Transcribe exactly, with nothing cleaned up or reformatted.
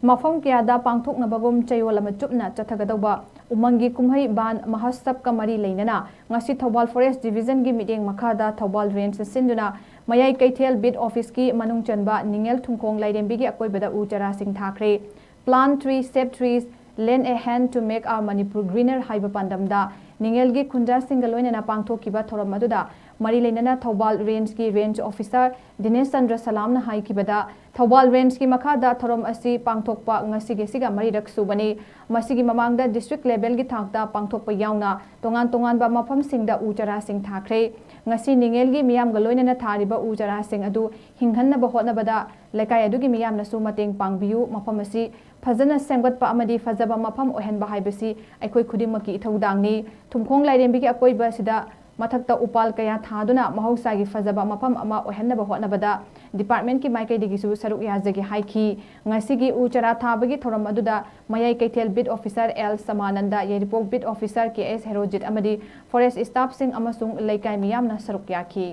ꯃꯐꯝ ꯀꯌꯥꯗ ꯄꯥꯡꯊꯣꯛꯅꯕꯒꯨꯝ ꯆꯌꯣꯜ ꯑꯃ ꯆꯨꯞꯅ ꯆꯠꯊꯒꯗꯧꯕ ꯎꯃꯪꯒꯤ ꯀꯨꯝꯍꯩ ꯕꯥꯟ ꯃꯍꯣꯠꯁꯕꯀ ꯃꯔꯤ ꯂꯩꯅꯅ ꯉꯁꯤ ꯊꯧꯕꯥꯜ ꯐꯣꯔꯦꯁ ꯗꯤꯕꯤꯖꯟꯒꯤ ꯃꯤꯠꯌꯦꯡ ꯃꯈꯥꯗ ꯊꯧꯕꯥꯜ ꯔꯦꯟꯖꯅ ꯁꯤꯟꯗꯨꯅ ꯃꯌꯥꯏ ꯀꯩꯊꯦꯜ ꯕꯤꯠ ꯑꯣꯐꯤꯁꯀꯤ ꯃꯅꯨꯡ ꯆꯟꯕ ꯅꯤꯡꯉꯦꯜ ꯊꯨꯝꯈꯣꯡ ꯂꯥꯏꯔꯦꯝꯕꯤꯒꯤ ꯑꯀꯣꯏꯕꯗ ꯎ ꯆꯥꯔꯥꯁꯤꯡ ꯊꯥꯈ꯭ꯔꯦ꯫ Plant tree, save trees, lend a hand to make our Manipur greener ꯍꯥꯏꯕ ꯄꯥꯟꯗꯝꯗ ꯅꯤꯡꯉꯦꯜꯒꯤ ꯈꯨꯟꯖꯥꯁꯤꯡꯒ ꯂꯣꯏꯅꯅ ꯄꯥꯡꯊꯣꯛꯈꯤꯕ ꯊꯧꯔꯝ ꯑꯗꯨꯗ ꯃꯔꯤ ꯂꯩꯅꯅ ꯊꯧꯕꯥꯜ ꯔꯦꯟꯖꯀꯤ ꯔꯦꯟꯖ ꯑꯣꯐꯤꯁꯥꯔ ꯗꯤꯅꯦꯁ ꯆꯟꯗ꯭ꯔ ꯁꯂꯥꯝꯅ ꯍꯥꯏꯈꯤꯕꯗ, ꯊꯧꯕꯥꯜ ꯔꯦꯟꯖꯀꯤ ꯃꯈꯥꯗ ꯊꯧꯔꯝ ꯑꯁꯤ ꯄꯥꯡꯊꯣꯛꯄ ꯉꯁꯤꯒꯤꯁꯤꯒ ꯃꯔꯤꯔꯛ ꯁꯨꯕꯅꯤ꯫ ꯃꯁꯤꯒꯤ ꯃꯃꯥꯡꯗ ꯗꯤꯁꯇ꯭ꯔꯤꯛ ꯂꯦꯚꯦꯜꯒꯤ ꯊꯥꯛꯇ ꯄꯥꯡꯊꯣꯛꯄ ꯌꯥꯎꯅ ꯇꯣꯉꯥꯟ ꯇꯣꯉꯥꯟꯕ ꯃꯐꯝꯁꯤꯡꯗ ꯎ ꯆꯥꯔꯥꯁꯤꯡ ꯊꯥꯈ꯭ꯔꯦ꯫ ꯉꯁꯤ ꯅꯤꯡꯉꯦꯜꯒꯤ ꯃꯤꯌꯥꯝꯒ ꯂꯣꯏꯅꯅ ꯊꯥꯔꯤꯕ ꯎ ꯆꯥꯔꯥꯁꯤꯡ ꯑꯗꯨ ꯍꯤꯡꯍꯟꯅꯕ ꯍꯣꯠꯅꯕꯗ ꯂꯩꯀꯥꯏ ꯑꯗꯨꯒꯤ ꯃꯤꯌꯥꯝꯅꯁꯨ ꯃꯇꯦꯡ ꯄꯥꯡꯕꯤꯌꯨ꯫ ꯃꯐꯝ ꯑꯁꯤ ꯐꯖꯅ ꯁꯦꯝꯒꯠꯄ ꯑꯃꯗꯤ ꯐꯖꯕ ꯃꯐꯝ ꯑꯣꯏꯍꯟꯕ ꯍꯥꯏꯕꯁꯤ ꯑꯩꯈꯣꯏ ꯈꯨꯗꯤꯡꯃꯛꯀꯤ ꯏꯊꯧꯗꯥꯡꯅꯤ꯫ ꯊꯨꯝꯈꯣꯡ ꯂꯥꯏꯔꯦꯝꯕꯤꯒꯤ ꯑꯀꯣꯏꯕ ꯑꯁꯤꯗ ꯃꯊꯛꯇ ꯎꯄꯥꯜ ꯀꯌꯥ ꯊꯥꯗꯨꯅ ꯃꯍꯧꯁꯥꯒꯤ ꯐꯖꯕ ꯃꯐꯝ ꯑꯃ ꯑꯣꯏꯍꯟꯅꯕ ꯍꯣꯠꯅꯕꯗ ꯗꯤꯄꯥꯔꯠꯃꯦꯟꯠꯀꯤ ꯃꯥꯏꯀꯩꯗꯒꯤꯁꯨ ꯁꯔꯨꯛ ꯌꯥꯖꯒꯦ ꯍꯥꯏꯈꯤ꯫ ꯉꯁꯤꯒꯤ ꯎ ꯆꯥꯔꯥ ꯊꯥꯕꯒꯤ ꯊꯧꯔꯝ ꯑꯗꯨꯗ ꯃꯌꯥꯏ ꯀꯩꯊꯦꯜ ꯕꯤꯠ ꯑꯣꯐꯤꯁꯥꯔ ꯑꯦꯜ ꯁꯃꯥꯅꯟꯗ, ꯌꯥꯏꯔꯤꯄꯣꯛ ꯕꯤꯠ ꯑꯣꯐꯤꯁꯥꯔ ꯀꯦ ꯑꯦꯁ ꯍꯦꯔꯣꯖꯤꯠ ꯑꯃꯗꯤ ꯐꯣꯔꯦꯁꯠ ꯁ꯭ꯇꯥꯐꯁꯤꯡ ꯑꯃꯁꯨꯡ ꯂꯩꯀꯥꯏ ꯃꯤꯌꯥꯝꯅ ꯁꯔꯨꯛ ꯌꯥꯈꯤ꯫